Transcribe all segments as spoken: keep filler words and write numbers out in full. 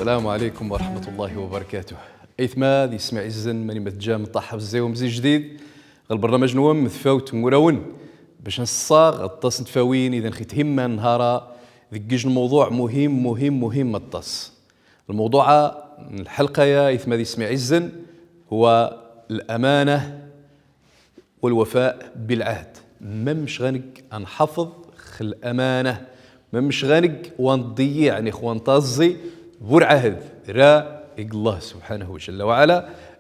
السلام عليكم ورحمة الله وبركاته. Aytma d yesma iɛizzen, mani ma tejjam, nṭaḥ bzay umzi jdid ɣer lbernameǧ-nwen Tfawt n Wurawen, bac ad nṣṣaɣ aṭas n tfawin i d anex-ithimman nnhar-a deg yij n lmewḍuɛ muhim, muhim, muhim aṭas. Lmewḍuɛ n lḥelqa-ya, aytma d yesma iɛizzen, huwa lamanah والوفاء بالعهد. Mamec ɣa neg ad nḥafeḍ x lamanah, mamec ɣa neg wa nḍeyyiɛ nex wa ntaẓẓi bu lɛahd ra ig Allah subḥanahu jalla wa ɛala,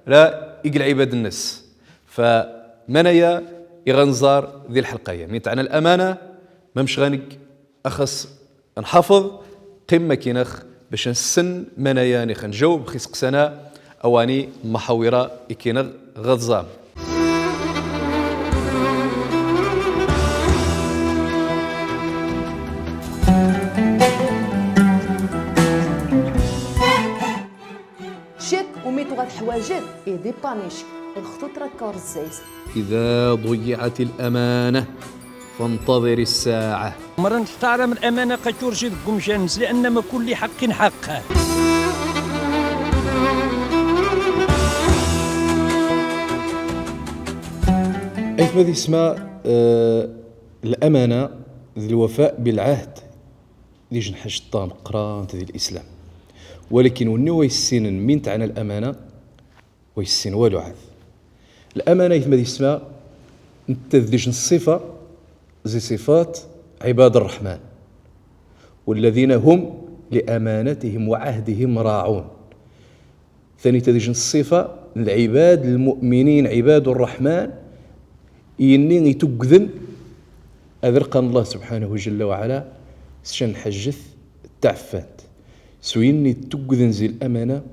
ra ig lɛibad-nnes. Fa manaya i ɣa nẓar di lḥelqa-ya. Mi tɛna lamanah, mamec ɣa neg axas nḥafeḍ, qim makinex bac ad nssen manaya nex ad njawb x iseqsan-a, awani n lmuḥawira ikinex ɣa tẓam. Cek umi tuɣa teḥwaǧet, iḍ ipanic, lxtut rakka ur zzayes. إذا ضيعت الأمانة فانتظر الساعة. Mara nextaram lamana qa turji deg umjan-nnes, لأن ma kulli ḥaqqin ḥaqq. Aytma d yesma, eh, lamana d lwafa bilɛahd d ijnḥac ṭṭam qqrant di lislam. Walakin wenni wa yessinen min tɛna lamana, wa yessin walu ɛad. Lamana, aytma d yesma, netta d ijnḥac ṣṣifa zi ṣifat ɛibad rreḥman. والذين هم لأماناتهم وعهدهم راعون. Tanita d ijnḥac ṣṣifa n lɛibad lmuminin, ɛibad rreḥman, yenni ituggden ad rqan Allah subḥanahu jalla wa ɛala s ca n lḥajet d tɛeffant. S winni tuggden zi lamana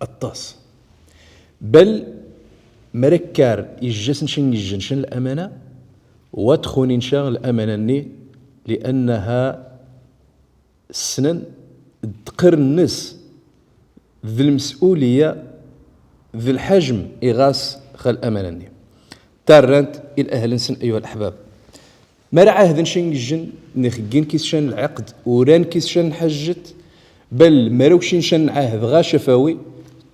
aṭas. Bal mara kkar ijja-sen ca n yijjen ca n lamana, wa txunin ca lamana-nni, لأنها ssnen ddqir-nnes d lmes'uliya d lḥajm i ɣas xa lamana-nni. Tarrant i lahl-nsen, ayuha laḥbab. Mara ɛahden ca n yijjen, nex ggin kis ca n lɛeqd, uran kis ca n lḥajet, bal mara ukcin ca n lɛahd ɣa cafawi,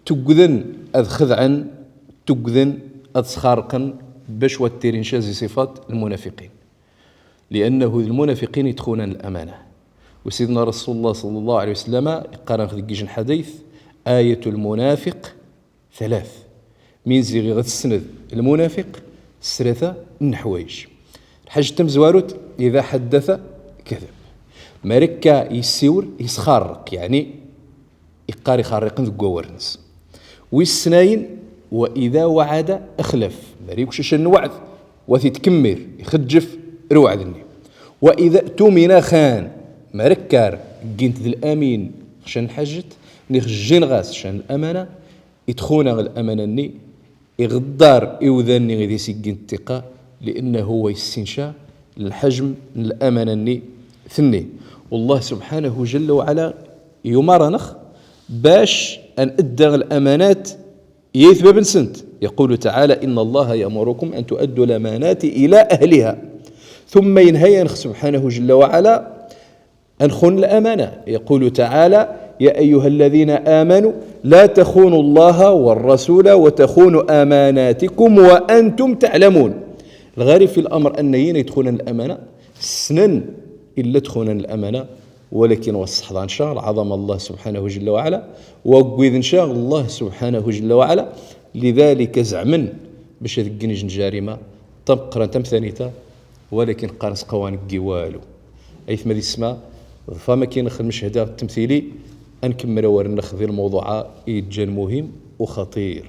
tuggden ad xedɛen, tuggden ad sxarqen, bac wa ttirin ca zi ṣifat lmunafiqin. لأنه d lmunafiqin itxunan lamana. U Sidna Rasulullah صلى الله عليه وسلم iqqar-anex deg yij n lḥadit: آية المنافق ثلاث. Min ziɣ iɣ tessned lmunafiq s tlata n leḥwayeǧ. Lḥajet tamezwarut: إذا حدث كذب. Mara ikka yessiwel, yesxarreq, yeɛni iqqar ixerriqen deg wawal-nnes. Wis ssnayen: وإذا وعد أخلف. Mara yukc ca n lweɛd, wa t-itkemmir, ixeǧǧef lweɛd-nni. وإذا اؤتمن خان. Mara kkar ggint d lamin ca n lḥajet, nex jjin ɣas ca n lamana, itxuna lamana-nni, iɣeddar iwdan-nni i d-isiggin ttiqa, لأنه wa yessin ca n lḥajm n lamana-nni tenni. Wallah subḥanahu jalla wa ɛala yumar-anex bac ad nedda lamanat i yitbab-nsent. يقول تعالى: إن الله يأمركم أن تؤدوا الأمانات إلى أهلها. Tumma yenha-yanex subḥanahu jalla wa ɛala ad nxun lamana. يقول تعالى: يا أيها الذين آمنوا لا تخونوا الله والرسول وتخونوا أماناتكم وأنتم تعلمون. Lɣarib fi lamr anna yin itxunan lamana ssnen illa txunan lamana, walakin wa sseḥḍan ca lɛaḍama n Allah subḥanahu jalla wa ɛala, wa ggwiden ca Allah subḥanahu jalla wa ɛala, lidalik zeɛmen bac ad ggen ij n ljarima tameqqrant am tanita, walakin qqaren-as qa wa neggi walu. Aytma d yesma, ḍfam akkin x lmeched-a d temtili, ad nkemmel awal-nnex di lmewḍuɛ-a i yeǧǧan muhim u xaṭir.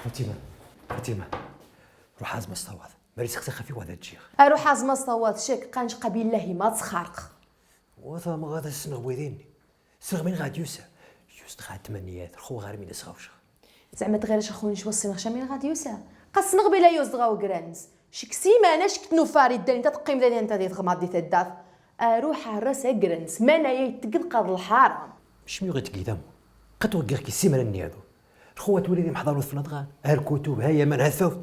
Fatima, Fatima, ruḥ aẓem-as tawaḍ. Mara iseqsa xef i wad ad ǧǧiɣ. Aruḥ aẓem-as tawaḍ, cek, qanc qabil lahi ma txarq. Wa tama ɣad as-sneɣ bwidin-nni. Sneɣ min ɣad yusa. Yus-d ɣad tmaniyat, rxu ɣar min as-ɣawceɣ. Zeɛma tɣirac a xun-nec wa ssineɣ ca min ɣad yusa? Qa ssneɣ bila yus-d ɣa ugran-nnes. Cek siman, acek tnufa ar iddan inta teqqim da inta di tɣmaḍ di taddart. Aruḥ ar ras agran-nnes, manaya ittegg lqaḍ lḥaram. Mec mi ɣi tgidam. Qat waggiɣ ki simana nni adu. Lxuwat wali di mḥḍar utfnad ɣan. Ha lkutub, ha yaman, ha tfawt.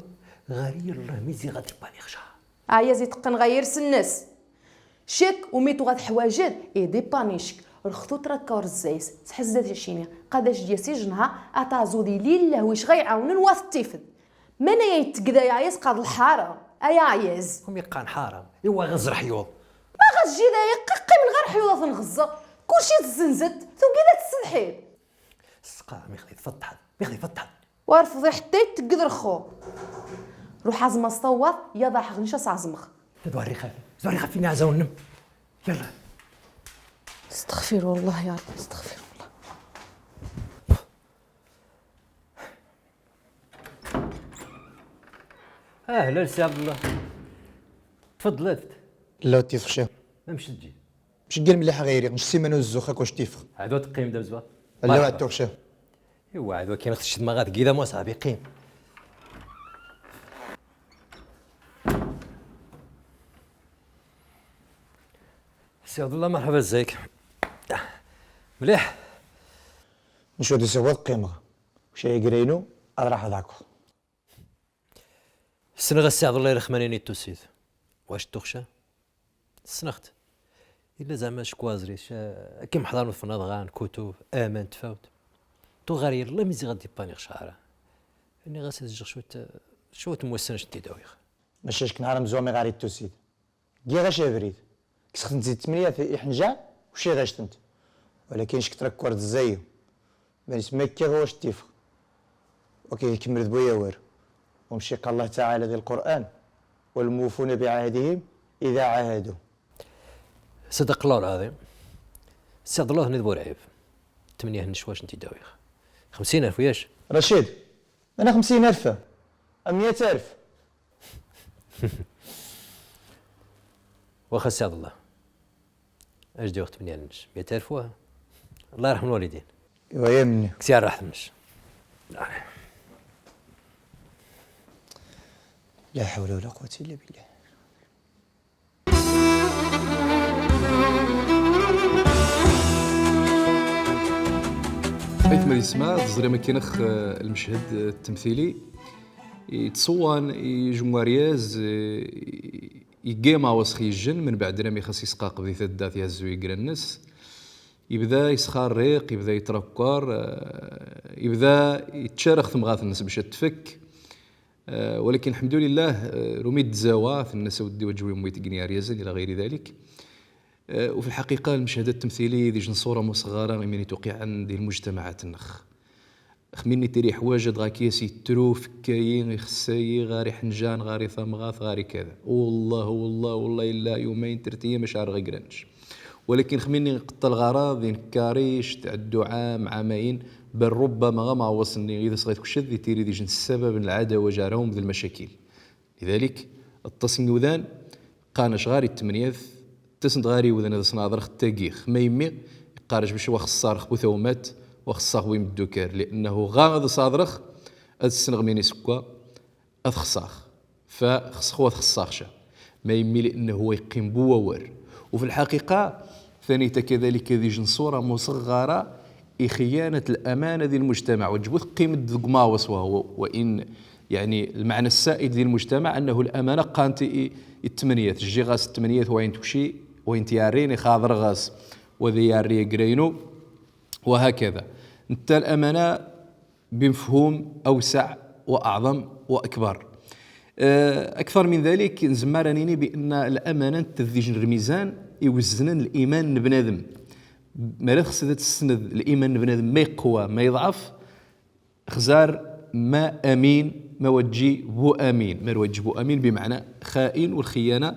Ɣari Allah mi ziɣ ad ibbani xcar. Aya zi teqqen ɣa yirs nnes. Cek, umi tuɣa teḥwajed, id ippani cek. Rxtu trakka ur zzayes, tḥezzet acini. Qadac d-yas ijenha, a taɛẓud ilillah wic ɣa iɛawnen wa tettifed. Mana ya ittegda ya yas qad lḥaram, ay aɛyaz. Umi qqan ḥaram, iwa ɣa zreḥyuḍ. Ma ɣa tjid ay qqim ɣa rḥyuḍ ad ten-ɣeẓẓeɣ. Kulci tzzenzet, tugid ad tessedḥid. Sqa, mi xdi tfeṭṭḥed, mi xdi tfeṭṭḥed. War fḍiḥ ḥtta ittegged rxu. Ruḥ aẓem-as tawaḍ, yaḍ aḥ ɣ nec as aẓmeɣ. Tadwa rri xafi, zwa rri xafi ni azaw nnem. Yalla. استغفر الله يا رب، استغفر الله. اهلا سي عبد الله. تفضلت. لا تيفخ شيخ. ما مشتجي. مش قال مليح غيري، مش سيمانو الزوخ كوش تيفخ. عدو تقيم دابا زوا. لا مرحبا. عدو شيخ. ايوا عدو كاين خص شي دماغات كيدا مو صاحبي قيم. سي عبد الله مرحبا ازيك؟ مليح. نشو دي سوا قيمه. شي قرينو، اضرح ذاكو. Ssneɣ a Si Ɛebdellah i lexmanini tusid. Wac tuxca? Ssneɣ-t. Illa zeɛma ckwazri, ca-, akken mḥḍar n tfnaḍ ɣan, kutub, aman, tfawt. Tuɣ ɣer yella mi ziɣ ad d-ippaniɣ cɛara. Nniɣ-as ad ǧǧeɣ cwiṭ, cwiṭ n wassen ac n t-id-awiɣ. Maca ack nɛar amezwaɣ mi ɣar ittusid. Giɣ-ac abrid. Kkseɣ-tent di tmenya iḥenjaɛ, u cciɣ-ac-tent. Walakin cek trakkwar d zzayi. Manis ma kkiɣ wac ttifeɣ. Ok, ikemmel d bu yawar. Umciq Allah Taɛala di Lqur'an, والموفون بعهدهم إذا عاهدوا. صدق الله العظيم. Si Ɛebdellah nni d bu lɛib. Tmenya n lecwac n t-id-awiɣ. Xemsin alef, yac? Racid, أنا خمسين ألف. أم مية ألف. Waxa a Si Ɛebdellah. Ajdid, tmenya n lecwac. Miyat alef wa. Allah yerḥem lwalidain. Iwa ya mmi. Kkes-iyi rraḥt-nnek. لا حول ولا قوة إلا بالله. Ayt ma d isma, teẓrim akkin ax, eh, lmeched, eh, ttemtili, yettṣewwan, yejmu aryaz, eh, yegga imawaṣ x yijjen, menbeɛd rami xas isqaqeb di taddart, ihezzu igra-nnes, yebda yesxarriq, yebda yettrakkeṛ, eh, yebda yettarrax temɣart-nnes bac ad tfek. Eh, walakin, lḥemdulillah, eh, rumi d-tzawa, tenna-s a weddi wa ǧǧew i ummi tegni ar yazen, ila ɣiri dalik. Eh, u fi lḥaqiqa, lmeched ttemtili d ijjen ṣṣura muṣeɣɣara imi n-ituqiɛen di lmujtamaɛat-nneɣ. Xminni tiri ḥwaǧ ad ɣa k-yas yettru, fekk-ayi, ixess-ayi, ɣari ḥenjan, ɣari tamɣart, ɣari kada. Wallah, wallah, wallah, illa yumayn, tret ayyam, ac ar ɣa granec. Walakin xminni qeṭṭa lɣaraḍ, di nekkari, ctɛeddu ɛam, ɛamayn, bal rubbama ɣamawaṣ-nni ɣid-s ɣa tkced, di tiri d ijjen ssabab n lɛadawa jarawum d lmacakil. Lidalik, aṭas n yiwdan qqaren-ac ɣari ttemniyat, ttasen-d ɣari yiwdan ad asen-aḍreɣ ttagi x ma yemmi, iqqar-ac bac wa xeṣṣareɣ bu tawmat, wa xeṣṣaɣ bu imeddukal, li'annahu ɣa ad as-aḍreɣ, ad ssneɣ min isekwa, ad xeṣṣaɣ. Fa xeṣṣaɣ wa ad xeṣṣaɣ ca. Ma yemmi li'annahu wa yeqqim bu wawar. U fi lḥaqiqa, tanita kadalika d ijjen ṣṣura muṣeɣɣara i xiyyanat lamana di lmujtamaɛ. Wa ǧǧbut qqimet deg umawaṣ wa, wa, wa in, yeɛni, lmeɛna ssa'id di lmujtamaɛ annahu lamana qqant i, i, i ttemniyat. Jjiɣ-as ttemniyat wa in tukci, wa in t-yarrin, ixaḍer ɣas, wa ad yarri agraynu, wa hakada. Netta lamana بمفهوم أوسع وأعظم وأكبر. آه، أكثر من ذلك، nzemmar ad nini بأن الأمانة netta d ijjen n lmizan iwezznen liman n bnadem. Ma la txessed ad tessned liman n bnadem ma yeqwa, ma yeḍɛef, xzar ma amin, ma wa tǧi bu amin. Ma wa tǧi bu amin, bimeɛna xain, u lxiyana,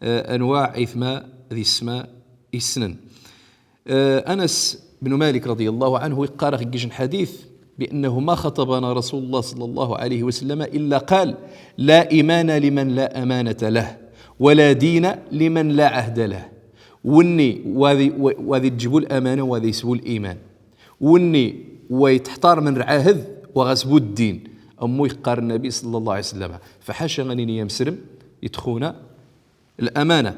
آه، anwaɛ aytma d isma issnen. آه، أنس بن مالك رضي الله عنه iqqar ax g ijjen n lḥadit بأنه ما خطبنا رسول الله صلى الله عليه وسلم إلا قال: لا إيمان لمن لا أمانة له، ولا دين لمن لا عهد له. Wenni wa ad, wa, wa ad iǧǧ bu lamana, wa ad isbu liman. Wenni wa itḥṭarmen lɛahd, wa ɣas bu ddin. Am wa iqqar Nnabi صلى الله عليه وسلم. Fa ḥaca ad nini amesrem, itxuna, الأمانة.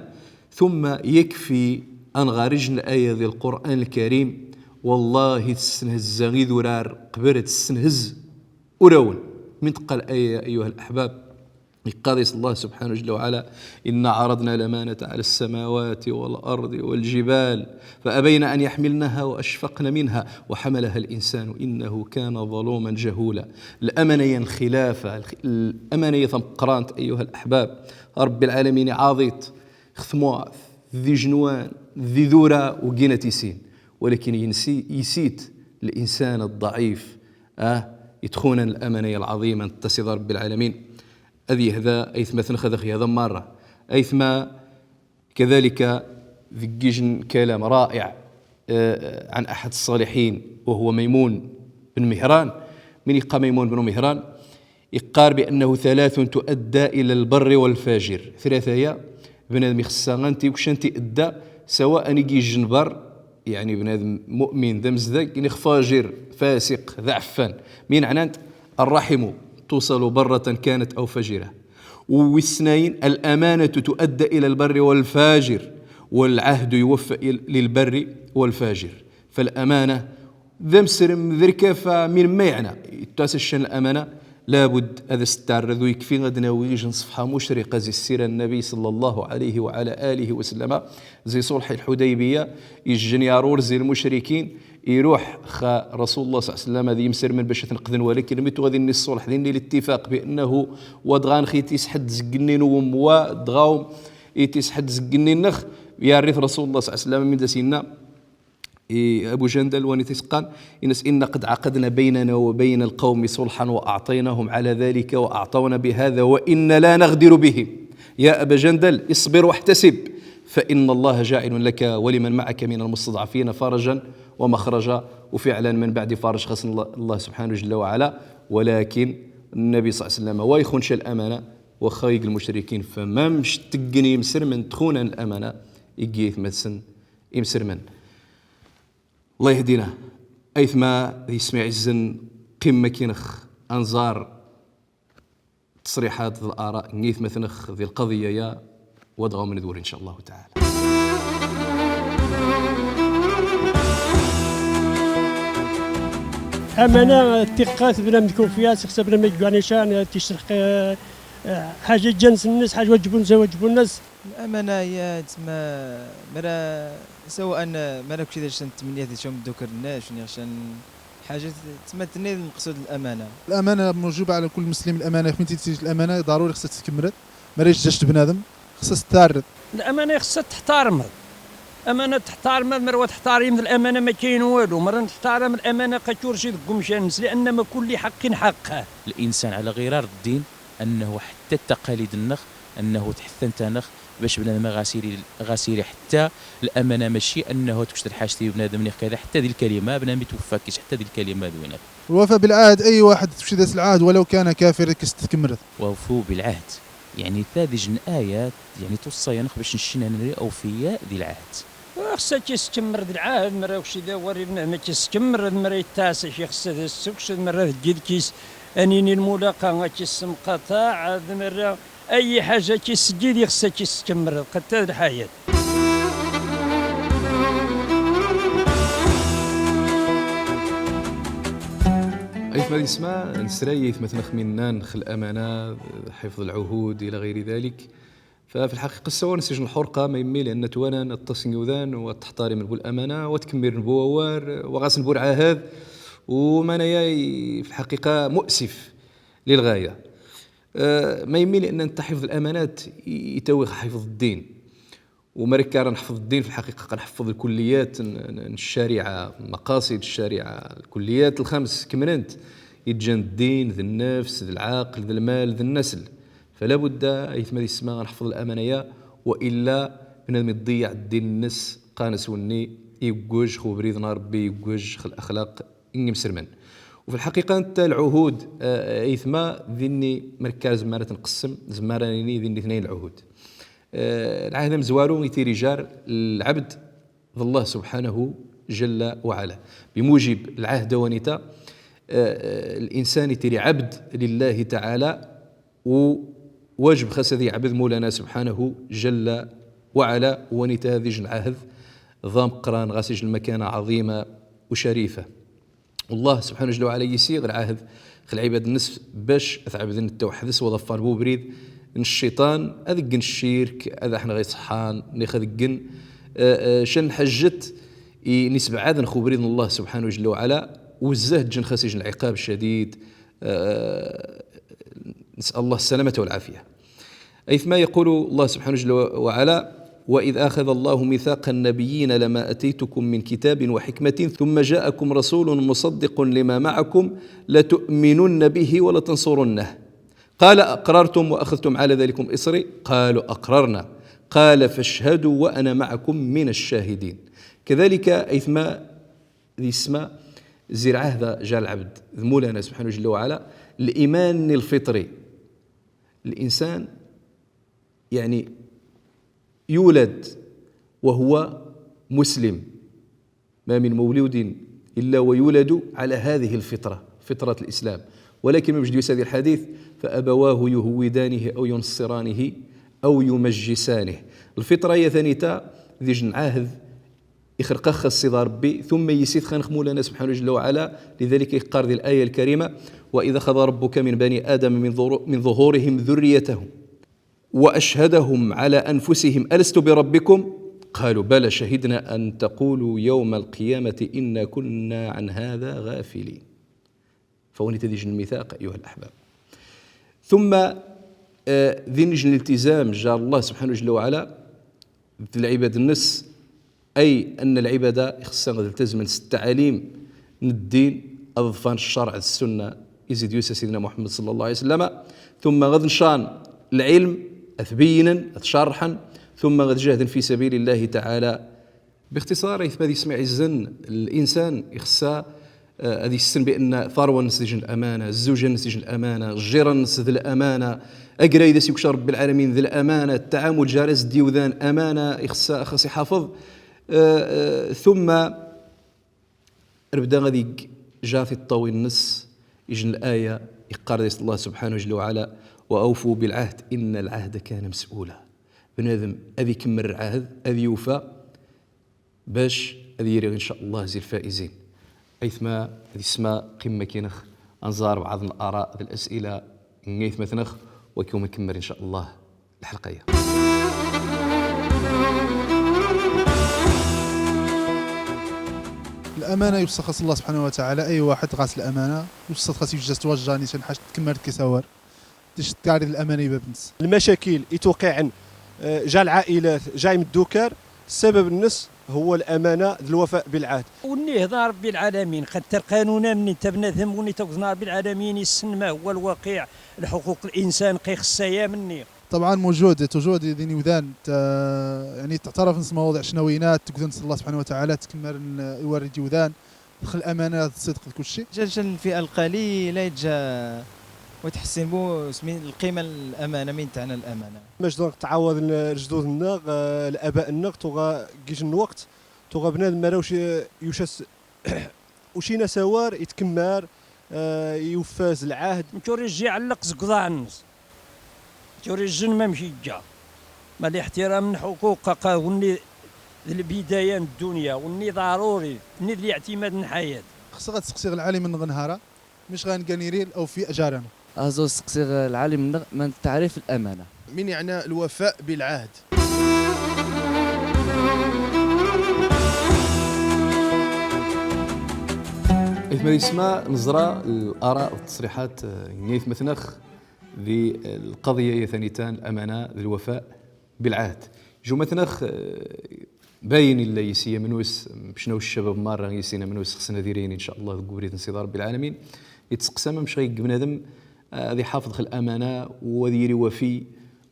ثم يكفي ad nɣar ijjen n laya di Lqur'an Lkarim, Wallahi tessenhezza idurar qbel ad tessenhez urawen. Min teqqal aya, ayyuha al-ahbab? Iqqar-as Allah subhanahu jalla wa ala: إنا عرضنا الأمانة على السماوات والأرض والجبال فأبين أن يحملنها وأشفقن منها وحملها الإنسان إنه كان ظلوما جهولا. Lamana i lxilafa, lamana i tameqqrant, ayyuha al-ahbab, Rebbi lɛalamin iɛaḍ-it, xtmu-t d ijenwan, d idura, ur gin ad t-issin. Walakin yensi-, yessi-t linsan ḍḍɛif, ah, itxunan lamana lɛaḍima n ttasiḍ Rebbi lɛalamin. Ad yehda aytma-tnex, ad aɣ-yehda merra. Aytma, كذلك, deg ijjen kalam ra'iɛ, eh, عن أحد الصالحين وهو ميمون بن مهران. Min iqqa Maymun bnu Mihran? Iqqar بأنه ثلاث تؤدى إلى البر والفاجر. Tlata-ya, bnadem ixessa ad tent-ikcent, iadda, sawa ig ijjen bar, yeɛni bnadem mu'min d amezdag, neɣ fajir, fasiq, d aɛeffan. Min ɛnant? الرحم توصل برة كانت أو فاجرة. Wis tnayen, الأمانة تؤدى إلى البر والفاجر، والعهد يوفى إل-، للبر والفاجر. فالأمانة d amesrem, d rkafa, min ma yeɛna, ittas ccan lamana, labud ad as-ttarred. U yekfi ad nawi ijjen ṣṣefḥa mucriqa zi ssira n Nnabi صلى الله عليه وعلى آله وسلم, zi ṣulḥ Lḥudaybiya, ijjen yaṛur zi lmucrikin, iruḥ xa Rasulullah صلى الله عليه وسلم ad imesrmen bac ad ten-qden, walakin mi tuɣa dinni ṣṣulḥ, dinni littifaq بأنه wa dɣa nx itis ḥedd zggenni n wemwa, dɣa itis ḥedd zggenni nnex, yarr-it Rasulullah صلى الله عليه وسلم, min da as-yenna i Abu Jandal, wa nit-iseqqan, ines: إنا قد عقدنا بيننا وبين القوم صلحا وأعطيناهم على ذلك وأعطونا بهذا وإنا لا نغدر بهم. يا أبا جندل، اصبر واحتسب، فإن الله جاعل لك ولمن معك من المستضعفين فرجا ومخرجا. وفعلا من بعد فرج خاص الله، الله سبحانه جل وعلا، ولكن النبي صلى الله عليه وسلم wa ixun ccan lamana, waxxa ig lmucrikin, fa mamec teggen imesrmen txunan lamana, ig aytma-tsen imesrmen. Allah yehdina. Aytma d yisem iɛezzen, qim akkin-nnex ad nẓar ttesriḥat d laraɛ n yaytmaten-nnex di lqaḍiya-ya, wa dɣa ad awen-d-nuri, in ca Allahu taɛala. Lamana tiqqa tebna mdkufya, sixsa bna ma yeggan ican, ticerq, eh, eh, ḥaǧa ǧǧan-nnes, ḥaǧa wajbun-nnes, wajbun-nnes. Lamana ya tma, mara سواء مراكش إذا شن تمنيات شن دوكر الناس، شن يغشن حاجة تما تني المقصود الأمانة. الأمانة موجوبة على كل مسلم، الأمانة فين تيجي الأمانة ضروري خصها تتكمرت، ما ريش جاش بنادم، خصها تتعرض. الأمانة خصها تحترم، أمانة تحترم، مر وتحترم الأمانة ما كاين والو، مر تحترم الأمانة قتور شي ذكم شانس، لأن ما كل حق حقه. الإنسان على غرار الدين أنه حتى التقاليد النخ، أنه تحثن تنخ، باش بنادم غاسيري، غاسيري حتى الأمانة، ماشي أنه تكشط الحاجة ديال بنادم نيخ كذا، حتى ذي الكلمة، بنادم يتوفى كيش حتى ذي الكلمة ذوينك. الوفاء بالعهد، أي واحد تكشي ذات العهد ولو كان كافر كستكمرت. وفوا بالعهد، يعني، ثا ذي جن آيات، يعني، توصى ينخ باش نشينا نري أوفياء ذي العهد. خصها تيستمر ذي العهد، مرة وكشي ذا وري بنادم تيستمر، مرة يتاسع شي خصها ذا السكس، مرة ذا الجيل كيس، أنيني الملاقة، غا تيسمقطع، مرة أي حاجة تيسجل يخصها تيستمر قد الحياة. Aytma d yesma, nesra i yaytmaten-nnex minna nx lamana, حفظ العهود إلى غير ذلك. ففي الحقيقة السوا نسجن الحرقة ما يمي، لأن توانا التصن يوذان وتحترم البو الأمانة وتكمل البو وار وغاس البو العهد. وما نياي في الحقيقة مؤسف للغاية. آه، ما يمي لأن أنت حفظ الأمانات يتوي حفظ الدين. ومركا راه نحفظ الدين، في الحقيقة كنحفظ الكليات ن-، ن-، الشريعة، مقاصد الشريعة، الكليات الخمس كمرنت، يتجن الدين، ذي النفس، ذي العقل، ذي المال، ذي النسل. فلا بد، أيثما ذي السماء، نحفظ الأمانة، وإلا بنادم يضيع الدين النس، قانس وني، يوجوج خو بريد نار ربي، يوجوج خ الأخلاق، إني مسلمان. وفي الحقيقة أنت العهود، آه، أيثما ذني مركز زمارة نقسم، زمارة نيني ذني اثنين العهود. آه، العهد مزوارو يتيري جار العبد ذ الله سبحانه جل وعلا. بموجب العهد ونتا، آه، آه، الإنسان يتيري عبد لله تعالى، وواجب خاص ذي عبد مولانا سبحانه جل وعلا. ونتا ذي جن عهد ضام قران غاسج المكانة عظيمة وشريفة. والله سبحانه جل وعلا يسيغ العهد خ العباد النس باش اتعبدن التوحدس وظفر بو بريد الشيطان، اذقن الشرك، اذا احنا غير صحان، نيخ اذقن، آه، آه، شن حجت، إي نسبعدن خو بريد الله سبحانه جل وعلا، والزهد جن خاسي جن العقاب الشديد، آه، نسأل الله السلامة والعافية. أيثما يقول الله سبحانه جل وعلا: "وإذ أخذ الله ميثاق النبيين لما أتيتكم من كتاب وحكمة ثم جاءكم رسول مصدق لما معكم لتؤمنن به ولتنصرنه. قال: أقررتم وأخذتم على ذلكم إصري؟ قالوا: أقررنا. قال: فاشهدوا وأنا معكم من الشاهدين." كذلك أيثما ذي السماء زرعه ذا جال العبد، ذ مولانا سبحانه جل وعلا، الإيمان الفطري. الإنسان، يعني، يولد وهو مسلم، ما من مولود إلا ويولد على هذه الفطرة، فطرة الإسلام. ولكن من مجد هذه الحديث: "فأبواه يهودانه أو ينصرانه أو يمجسانه". الفطرة هي ثانيتا ذي جن عهد يخرقخ السيد ربي، ثم يسيد خانخ مولانا سبحانه جل وعلا. لذلك يقار ذي الآية الكريمة: "وإذ أخذ ربك من بني آدم من ظهور-، من ظهورهم ذريتهم وأشهدهم على أنفسهم ألست بربكم؟ قالوا بلى شهدنا أن تقولوا يوم القيامة إنا كنا عن هذا غافلين". فوني تديج الميثاق أيها الأحباب. ثم، آه، ذي نجن الالتزام جار الله سبحانه جل وعلا، العباد النس، أي أن العبادة خصها غد تلتزم التعاليم من الدين، أضفان الشرع، السنة، يزيد يوسى سيدنا محمد صلى الله عليه وسلم، ثم غد نشان العلم، أثبينا، أتشرحا، ثم غد جهد في سبيل الله تعالى. باختصار، أيثما ذي سمع الزن، الإنسان يخصها آه، هذه السن بأن ثروة نسجن الأمانة، الزوجة نسجن الأمانة، الجيران نسجن الأمانة، أقرأ إذا سيكشر رب العالمين ذي الأمانة، التعامل جارس ديوذان أمانة، إخصاء خاص يحافظ. آه، آه، ثم ربدا غادي جا في الطاوي النص، يجن الآية يقال الله سبحانه جل وعلا: "وأوفوا بالعهد إن العهد كان مسؤولا". بنادم أذي كمل العهد، أذي يوفى، باش أذ يريغ إن شاء الله زي الفائزين. أيثما ذي سما قمة كينخ أنزار بعض الآراء ذي الأسئلة نيث مثنخ، وكيوم نكمل إن شاء الله الحلقة. الأمانة يوسخص الله سبحانه وتعالى، أي واحد غاس الأمانة يوسخص يجاز توجه نيشان حاج تكمل كيساور. تش تعرض الأمانة يباب نس. المشاكل يتوقعن، آه، جا العائلات، جاي من الدوكار، السبب النس هو الأمانة، الوفاء بالعهد. وني هضا ربي العالمين، قد تلقانونا مني تبنادم، وني توقفنا ربي العالمين، يسن ما هو الواقع، الحقوق الإنسان قيخ السيا مني. طبعا موجود، توجور دي، دي نيوذان، تا-، يعني تعترف نس مواضيع شنوينات، تقدر نس الله سبحانه وتعالى، تكمل ن-، يوري ديوذان. دخل الأمانة، الصدق، كل شيء. جا، جا الفئة القليلة يتجا وتحسن بو سمين القيمة الأمانة، مين تعنى الأمانة. ماش دونك تعاود ال-، الجدود النغ، آه، الآباء النغ، توغا جيش الوقت، توغا بنادم ما راوش يوشس، وشينا سوار يتكمار، آه، يوفاز العهد. نتوري جي علق زقضا عنس. توري الجن ما مشي جا. ما الاحترام من حقوق قا وني البداية من الدنيا، وني ضروري، ني ذي اعتماد الحياة. خصك غتسقسي العالم من غنهارة، مش غنقانيري الأوفياء جارنا. أزو سقسي العالم من، من تعريف الأمانة. من يعنى الوفاء بالعهد؟ إثما يسمى نزرة الآراء والتصريحات، آه، نيث مثنخ ذي القضية يا ثانيتان الأمانة ذي الوفاء بالعهد. جو مثنخ، آه، باين إلا يسي منوس، مشناو الشباب مرة يسينا منوس خصنا ديرين إن شاء الله ذو قبريت نسيد ربي العالمين. يتسقسم مش غير بنادم، آه، ذي حافظ خل الأمانة وذي يري وفي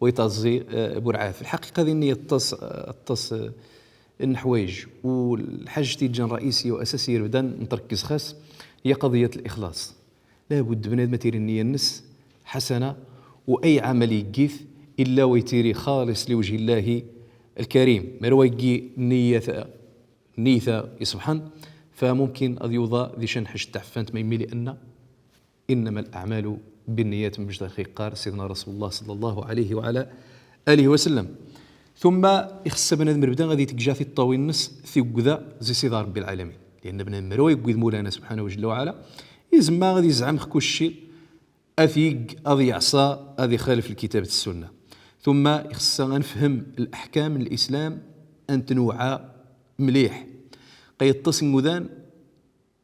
ويتعزي، آه، برعاه. في الحقيقة ذي النية التص-، آه، التص-، آه، النحوايج. والحاجة تيجان رئيسية وأساسية بدن نتركز خاص هي قضية الإخلاص. لابد بنادم تيري النية النس حسنة، وأي عمل يقيث إلا ويتيري خالص لوجه الله الكريم. ما روا يجي نية، نية يسبحان، فممكن أن يوضع ذي شنحش التعفانت ما يمي، لأن إنما الأعمال بالنيات، من بجد خيقار سيدنا رسول الله صلى الله عليه وعلى آله وسلم. ثم يخص بنادم ربدا غادي تكجا في الطاوي النس في قذا زي سيدنا ربي العالمين. Lianna bnadem mara wa yeggid Mulana subḥanahu jalla wa ɛala, izemma ad izɛem x kucci, ad t-yeg ad yeɛṣa, ad ixalef lkitab d ssunna. Tumma ixeṣṣa ad nefhem leḥkam n lislam, ad ntnewɛa mliḥ. Qa yeṭṭes n imudan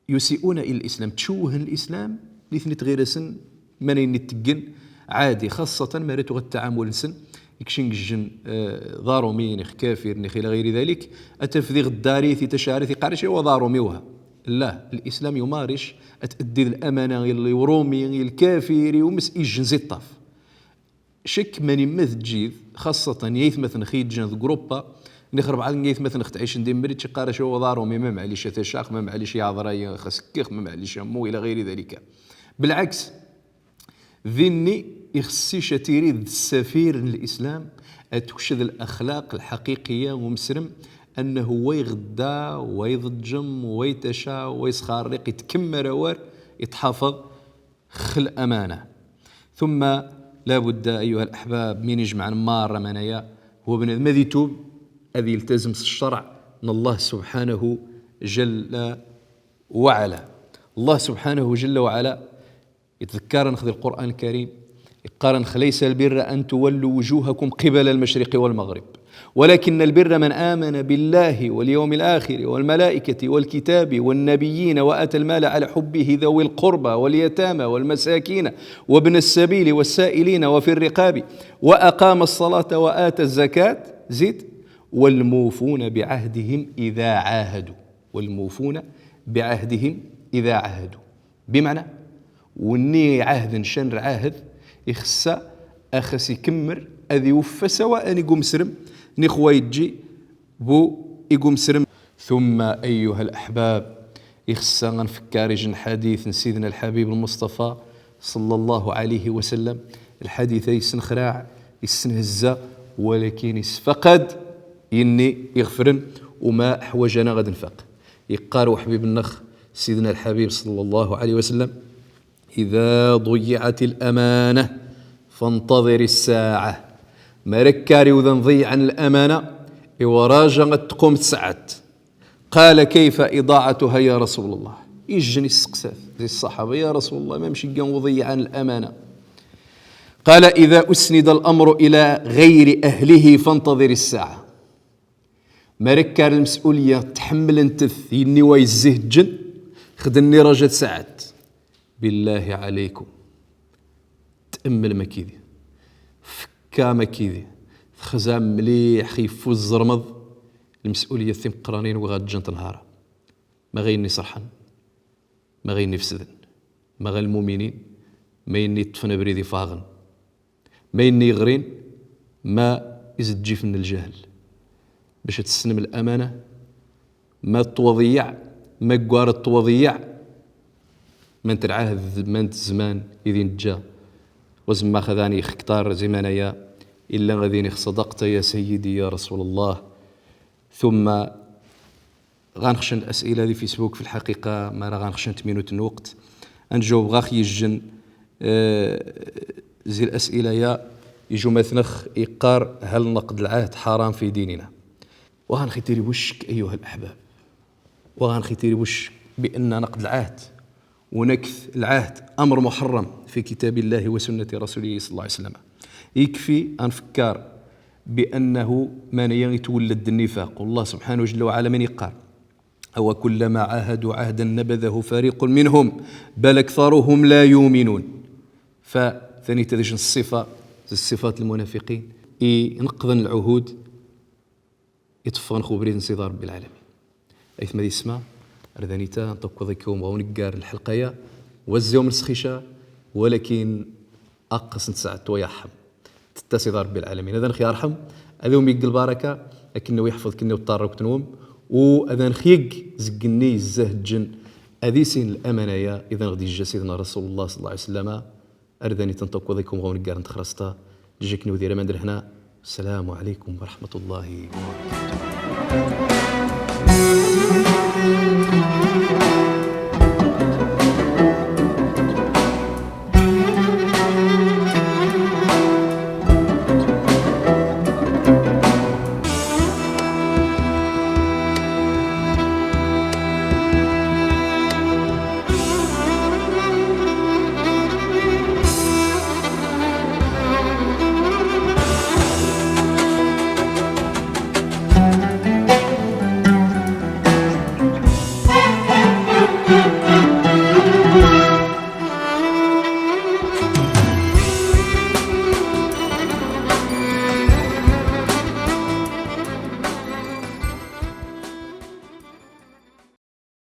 yusi'una ila lislam, ttcewwhen lislam, nitni tɣir-asen manayen i tteggen, ɛadi, xaṣṣatan mara tuɣa ttaɛamul-nsen, ikcin gejjen, eh, d aṛumi, nix kafir, nix ila ɣiri dalik, ad taf di ɣeddarit, i tacarit, iqqar-ac i wa d aṛumi wa. La, lislam yumaṛic, ad taddiḍ lamana i lṛumi, i lkafir, i umes ijjen zi ṭṭaf. Cek mani ma tejjid, xaṣṣatan i aytmaten x iǧǧan d grupa, nix rebɛa n aytmaten x tɛicen di Mric, iqqar-ac wa d aṛumi, ma maɛlic a tacax, ma maɛlic iɛḍer ay xas kkix, ma maɛlic a mmu, ila ɣiri dalika. Belɛeks, dinni ixeṣṣic ad tirid d ssafir n lislam, ad tukced laxlaq lḥaqiqiya n umesrem, annahu wa iɣedda, wa iḍeǧǧem, wa itaca, wa isxarriq, itkemmar awar, itḥafeḍ x lamana. Tumma, la budda, ayuha laḥbab, min ijemɛen marra manaya, huwa bnadem ad itub, ad iltazem s cceṛɛ n Allah subḥanahu jalla wa ɛala. Allah subḥanahu jalla wa ɛala itḍekkaṛen x di Lqur'an Lkarim, iqqaṛen x: ليس البر أن تولوا وجوهكم قبل المشرق والمغرب ولكن البر من آمن بالله واليوم الآخر والملائكة والكتاب والنبيين وآتى المال على حبه ذوي القربى واليتامى والمساكين وابن السبيل والسائلين وفي الرقاب وأقام الصلاة وآتى الزكاة، زيد: والموفون بعهدهم إذا عاهدوا، والموفون بعهدهم إذا عاهدوا. Bimɛna, wenni iɛahden can lɛahed, ixeṣṣa ax as ikemmer ad iweffa sawa'an i umesrem, nix wa yeǧǧi bu i umesrem. Tumma, ayuha laḥbab, ixeṣṣa ad nfekkar ijjen lḥadit n Sidna Lḥabib Lmuṣṭafa, ṣalla Llahu ɛalayhi wa sallam, lḥadit-a isnexraɛ, isnehezza, walakin isfaq-ad inni iɣefren, u ma ḥwaǧ-aneɣ ad nfaq. Iqqar uḥbib-nneɣ, Sidna Lḥabib ṣalla Llahu ɛalayhi wa sallam: إذا ضيعت الأمانة فانتظر الساعة. Mara kkar iwdan ḍeyyɛen lamana, iwa raja ad tqum tsaɛet. قال: كيف إضاعتها يا رسول الله؟ Ijjen isseqsa-t di ṣṣaḥaba: يا رسول الله, mamec iggan u ḍeyyɛen lamana? قال: إذا أسند الأمر إلى غير أهله فانتظر الساعة. Mara kkar lmes'uliya tḥemmlen-t inni wa izzihǧen, xdem-nni raja tsaɛet. Billahi ɛalaykum, temmlem akid-i, fekkam akid-i, txzam mliḥ x iffu tzermḍ lmes'uliyat timeqqranin wi ɣa ǧǧent nhara. Ma ɣ ayenni iṣerḥen, ma ɣ ayenni ifesden, ma ɣ lmuminin, ma ayenni iṭṭfen abrid ifɣen, ma ayenni iɣrin, ma izejjifen n lǧahl. Bac ad tessnem lamana, ma ṭṭwaḍeyyeɛ, ma ggara ṭṭwaḍeyyeɛ, ma n lɛahd, ma n zzman i d ineǧǧa. Wa zemma xad ani ixktar ziman aya, illa ad ini: صدقت يا سيدي يا رسول الله. Tumma ɣa nexcen las'ila di Facebook, f lḥaqiqa, mara ɣa nexcen tminut n lweqt, ad nǧaweb ɣa x yijjen, eh, zi las'ila-ya. Iju matnex iqqar: هل نقض العهد حرام في ديننا؟ Wa ɣa nxi tiri buccek, ayuha laḥbab. Wa ɣa nxi tiri buccek بأن نقض العهد ونكث العهد أمر محرم في كتاب الله وسنة رسوله صلى الله عليه وسلم. Ikfi ad nfekkar بأنه mani itwellad nnifaq. Wallah subḥanahu jalla wa ɛala mani iqqar: أوكلما عاهدوا عهدا نبذه فريق منهم بل أكثرهم لا يؤمنون. Fa tanit ad ijjen ṣṣifa zi ṣṣifat lmunafiqin, ineqḍen lɛuhud, iṭṭfɣen x ubrid n Sidi Ṛebbi lɛalamin. Aytma d yessma, ar d anita nṭakkuḍ ikum ɣa uneggar n lḥelqa-ya, wa zziɣ msxica, walakin aqqes n tsaɛet wa yarḥem. Tetta Sidi Ṛebbi lɛalamin ad anx yarḥem, ad iwm yegg lbaraka, akken wa yeḥfeḍ kenni u ṭṭarrukt nwm, u ad anx yegg zeg nni izzahedǧen ad isin lamana-ya i d anɣ d-ijja Sidna Rasulullah ṣalla Llahu ɛalayhi wa sallam. Ar d anita nṭakkuḍ ikum ɣa uneggar n txraṣt-a, ǧǧiɣ-ken u dir aman d lehna. Ssalamu ɛalaykum wa raḥmatullahi wa barakatuh.